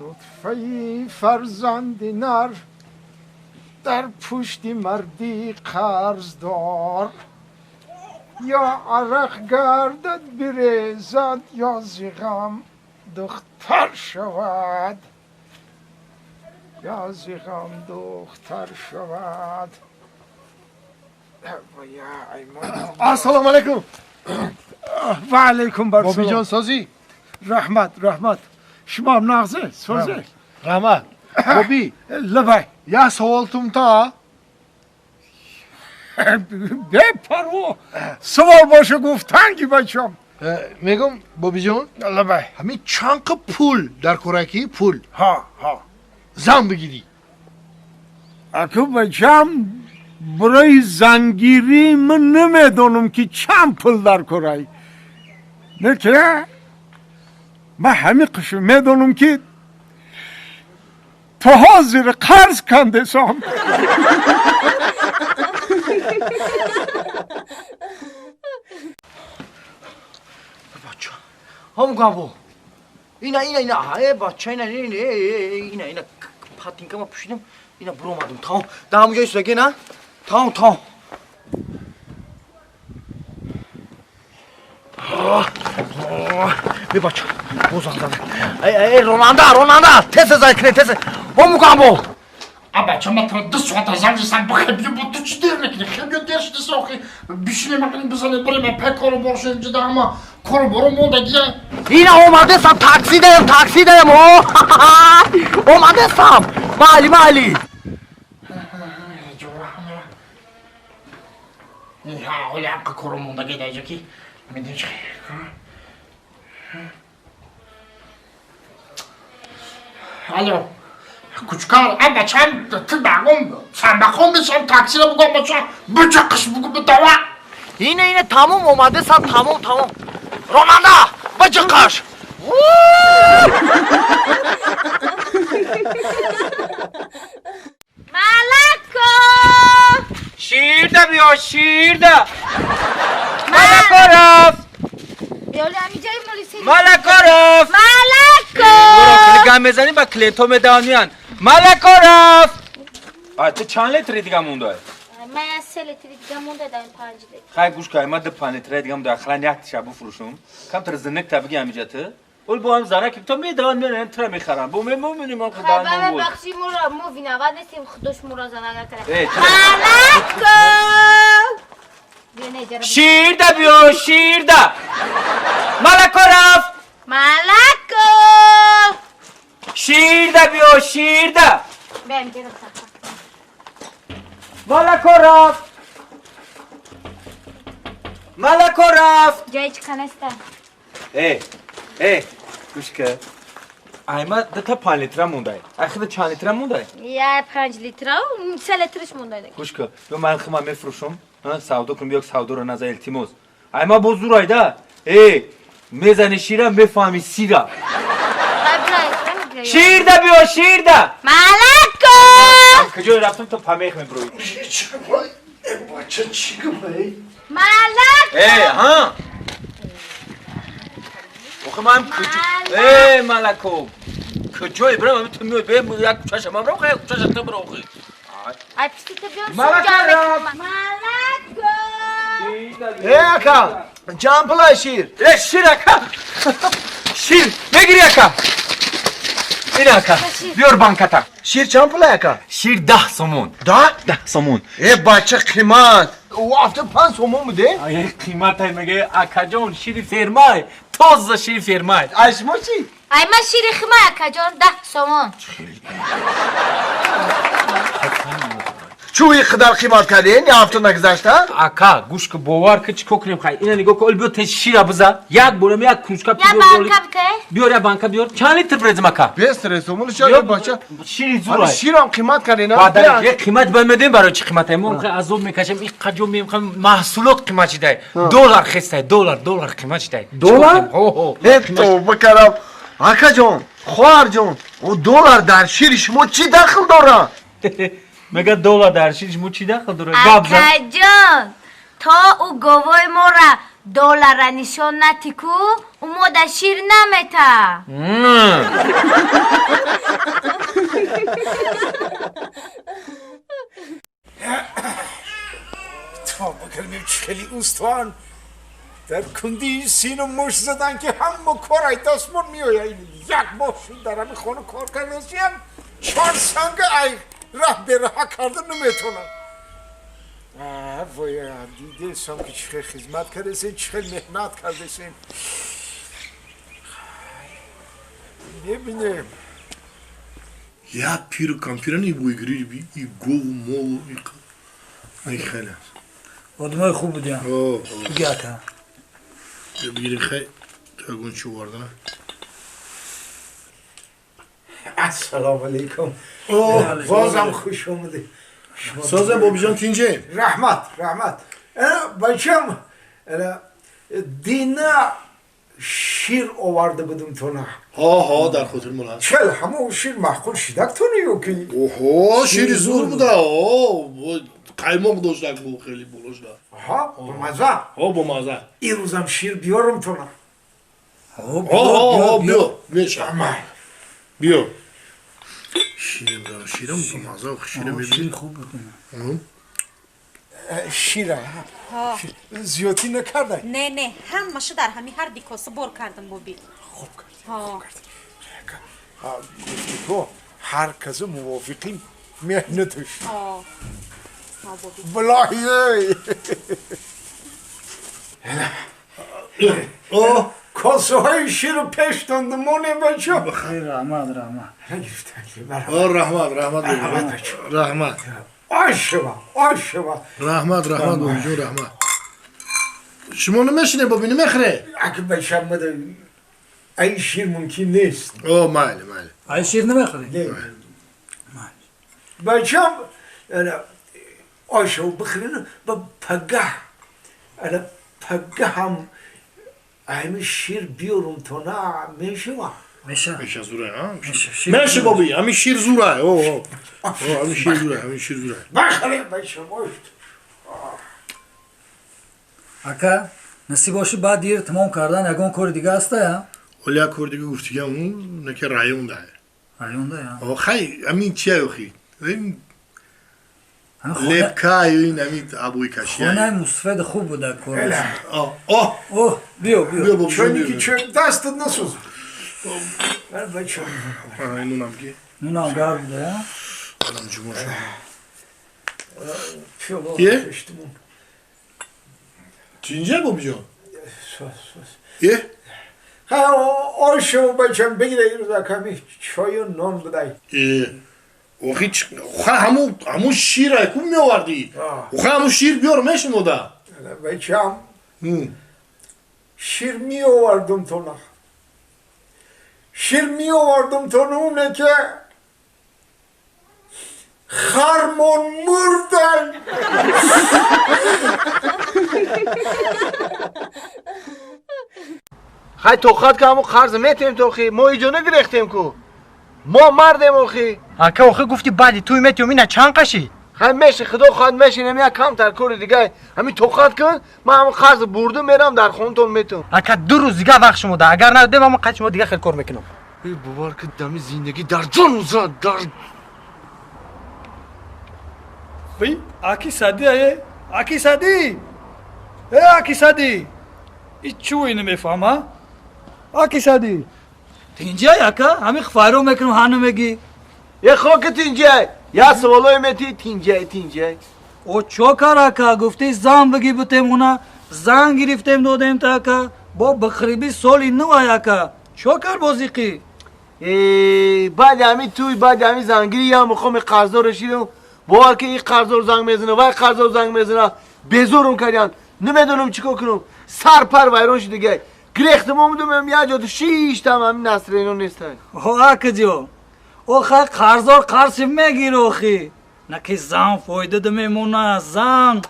Нутфаи фарзанди нар дар пушти марди қарздор, ё арақ гардад бирезад, ё зи ғам духтар шавад, ё зи ғам духтар шавад. Ассалому алайкум. Ва алайкум барсалом. Бобиҷон, созӣ? Раҳмат, раҳмат. Шумо нағзе, созе? Раҳмат. Боби, Лабай. Як савол тумта. Бепарво. Савол боша, гуфтанги, бачам. Мегум, бобиҷон, Лабай. ҳамин чанд қа пул дар кораки пул Ҳа, ҳа. зан бигирӣ? Аку, бачам, барои зангирӣ ман намедонам, ки чанд пул дар корай. Не ки ман ҳамин қишм медонам, ки то ҳозир қарз кандесам. Бача, ҳам габо. Ина, ина, ина, э, бача, ина, ина, ина, ина, патинкама пӯшидам, ина буромадам, тамом. Да ҳамун ҷои судаги, на? Тамом, тамом. Би, бача, боз занг зада. Эй, эй, ронанда, ронанда, тез зай кунед, тез. Ҳамун габо. А, бача, ма тра 2 соата занг застам, бихе биё, бо ту чӣ дер мекунӣ? Хе биё, дер шуди, сохи бишинем, ақлин бизанем, бирем, пай кору бор шудем, ҷида ҳама кору боро мондагия. Ина омадесам, такси даем, такси даем, о! Омадесам. Майли, майли. Ҷора ҳамера. Ҳа, ҳоли ҳамқа кору мондаги даҷа ки медонӣ чӣ? Алло. Кучкар, а, бачам, ту багом, самбахон бишам, таксиро бугом, бача, биҷақиш бугу бидава. Ина, ина, тамом, омадесам, тамом, тамом. Ронанда, биҷиқаш. Малако! Ширда биё, ширда. Малако рафт. Биёли, ҳамиҷои молиси. Малако рафт. Малако! Гам мезанӣ, ба клиентҳо медаванд. Малако рафт. А ту чанд литри дига монда? Ман я 3 литри дига монда, дар 5 литр. Хай, гӯш кай, ма ду панҷ литра дига монда, ахлан як тиша буфурӯшум. Камтар зинак та биги ҳамиҷа ту. Ол бо ҳам зана ки то медаванд, меоянд, тура мехаранд. Бо мемонем он Хай, хидан ба буд. бахши муро, мо виноват нестем, худош муро зана накарда. Э, чӣ? Малако! Биё, не, ҷара. Ширда биё, ширда. Малако рафт. Малако! Ширда биё, ширда. Биё, ҳамиҷаро сафа. Малако рафт. Малако рафт. Ҷои чӣ канаста? Э, э, гӯш ка. Айма дута 5 литра мондай. Ай худа чанд литра мондай? Я 5 литра, 3 литриш монда. Гӯш ка, ё ман хима мефурӯшум, савдо кун, биё, савдоро наза, илтимос. Айма боз зурай да. Э, мезани шира, мефаҳми сира. Хай, бира. Ширда биё, ширда. Малако! Куҷое рафтам, то памех мебурӯӣ. Бача, чӣ гуфтӣ? Малако! Э, ҳа. Охи ман куҷо? Э, Малако. Куҷое бирам, ту меои, бе як кучаша ман бирам, як кучаша ту бирам, охи. Ай пишти ту биёр. Малако рафт. Малако! Э, ака, чанд пулай шир? Э, шир, ака. Шир, мегири, ака. Ин, ака. Биёр банката. Шир чанд пулай, ака? Шир 10 сомон. Да? 10 сомон. Э, бача, қимат. Ӯ 75 сомон буде. Ай, қиматай меге, акаҷон, шири фермай. Тоза шири фермай. Ай шумо чӣ? Ай ма шири хима, акаҷон, 10 сомон. Чӯ и қадар қимат кардем, я ҳафта нагузашта? Ака, гӯш ки, бовар ки, чӣ кор кунем, хай. Ина нигоҳ ку, ол биё, тез шира биза. Як борам як кружка Я биёр. банка бите. Биёр, я банка биёр. Чанд литр брезим, ака? Бес сомон шар, бача. Шири Ҳами зурай. ширам қимат кардем. Баъдан як қимат ба медем, барои чӣ қиматай? Мо хай азоб мекашем, ин қаҷо меем, хай маҳсулот қимат шидай. Доллар хестай, доллар, доллар қимат шидай. Доллар? Ҳо, ҳо. Э, тавба кардам. Акаҷон, хоҳарҷон, о доллар дар шири шумо чӣ дахл дорад? Мега, доллар дар шири шумо чӣ дахл дорад? Гап зан. Акаҷон, то ӯ говои мора доллара нишон натику, ӯ мо да шир намета. تا بکرمیم خیلی اوستان در کندی سین و مش زدن که هم کار ای دستمون میآید. یک ماه شد در همین خانه کار کرده چهار سنگ ای ره به ره کرده نمیتونم. وای دیده سم که چه خدمت کرده سیم، چه مهنت کرده سیم. نبینیم. یا پیر کامپیرانی بویگری بی ای گو مول ای خیلی آدمای خوب بودیم. بگی اکا بگیریم خیلی تا گون چی واردنه. السلام علیکم. بازم خوش اومدی. سازم بابی جان تینجه. رحمت رحمت. بچم دینا شیر آورده بودم تو نه. ها ها در خاطر من هست. چل همه شیر معقول شیدک تو نیو که. اوه شیر زور بوده. اوه قیماق داشت بود خیلی بلوش ده. ها با مزه. ها با مزه. این روزم شیر بیارم تو نه. ها ها بیا میشه. بیا. شیرم دارم شیرم با مزه شیرم میبینی. خوب بود. شیره زیادی نکرده. نه نه همه‌شو در همین هر دی کاسه بار کردم بابی. خوب کردی خوب کردی. گفتی تو هر کس موافقی مهنتش. ها بابی. بلاهی. اوه کاسه های شیر پیش دندمونه بچه. خیر رحمت رحمت. رحمت رحمت رحمت. آشوا آشوا. رحمت رحمت بابی جون رحمت. شما نمیشینه بابی نمیخره. اگه بچم بده ای شیر ممکن نیست. اوه مایل مایل. ای شیر نمیخره. بچم آشوا بخرین با پگه. انا پگه هم همین شیر بیارم تو نه میشه و میشه میشه زوره ها میشه بابی همین شیر زوره. اوه همین شیر زوره همین شیر زوره. بخره بچه باشت. اکا نصیب باشه بعد دیر تمام کردن یگان کار دیگه هسته یا؟ ولی یک کار دیگه گفتگم اون نکه رایون ده. رایون ده یا؟ خیلی همین چیه اخی؟ لپکای این همین ابوی کشی. خانه مصفد خوب بوده کار. آه اوه بیو بیو. چون که چون دستت نسوز. بر بچه. نونم کی؟ نونم گرم بوده یا؟ آدم جمهور شد. یه؟ چینجه بابی جان؟ یه؟ ها آشو بچم بگیره این روزا کمی چای و نان بدای. آخه همون همون شیر کو می آوردی؟ آخه همون شیر بیار میشم ده. بچم شیر می آوردم تو نه. شیر می آوردم تو نه که خرمان مردن. خیلی توخات که همون قرض میتیم تو خی ما اینجا نگرفتیم کو ما مردیم اخی. اکا آخه گفتی بعدی توی میتیم اینا چند قشی؟ خیلی میشه خدا خواهد میشه نمیاد کم تر کار دیگه همین توخات کن من همون قرض بردم میرم در خونتون میتون. اکا دو روز دیگه وقت شما ده اگر نه دیم همون قد شما دیگه خیلی کار میکنم. ای باور که دمی زندگی در جان زد در بی اکی سادی ای اکی سادی ای اکی سادی ای چوی نمیفهمه اکی سادی تینجا یکا همین خفارو میکنم هانو میگی یه خاک تینجا یا سوالای میتی تینجا تینجا او چوکار اکا گفتی زن بگی بتیم اونا زن گرفتیم دادیم تا اکا با بخریبی سالی نو اکا چوکار بازیقی ای بعد همین توی بعد همین زنگیری یا میخوام قرضدار رشیدم باور که این قرضدار زنگ میزنه وای قرضدار زنگ میزنه بیزورم کردن نمیدونم چیکار کنم سر پر ویران شد دیگه گرفتم اومدم یه جا تو شیش تا همین نصر نیستن. او اکا او خیلی قرضدار قرض میگیره آخی نه که زن فایده ده میمونه زن.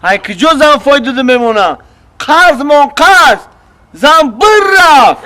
ای کجا زن فایده ده میمونه؟ قرض من قرض زن بر رفت.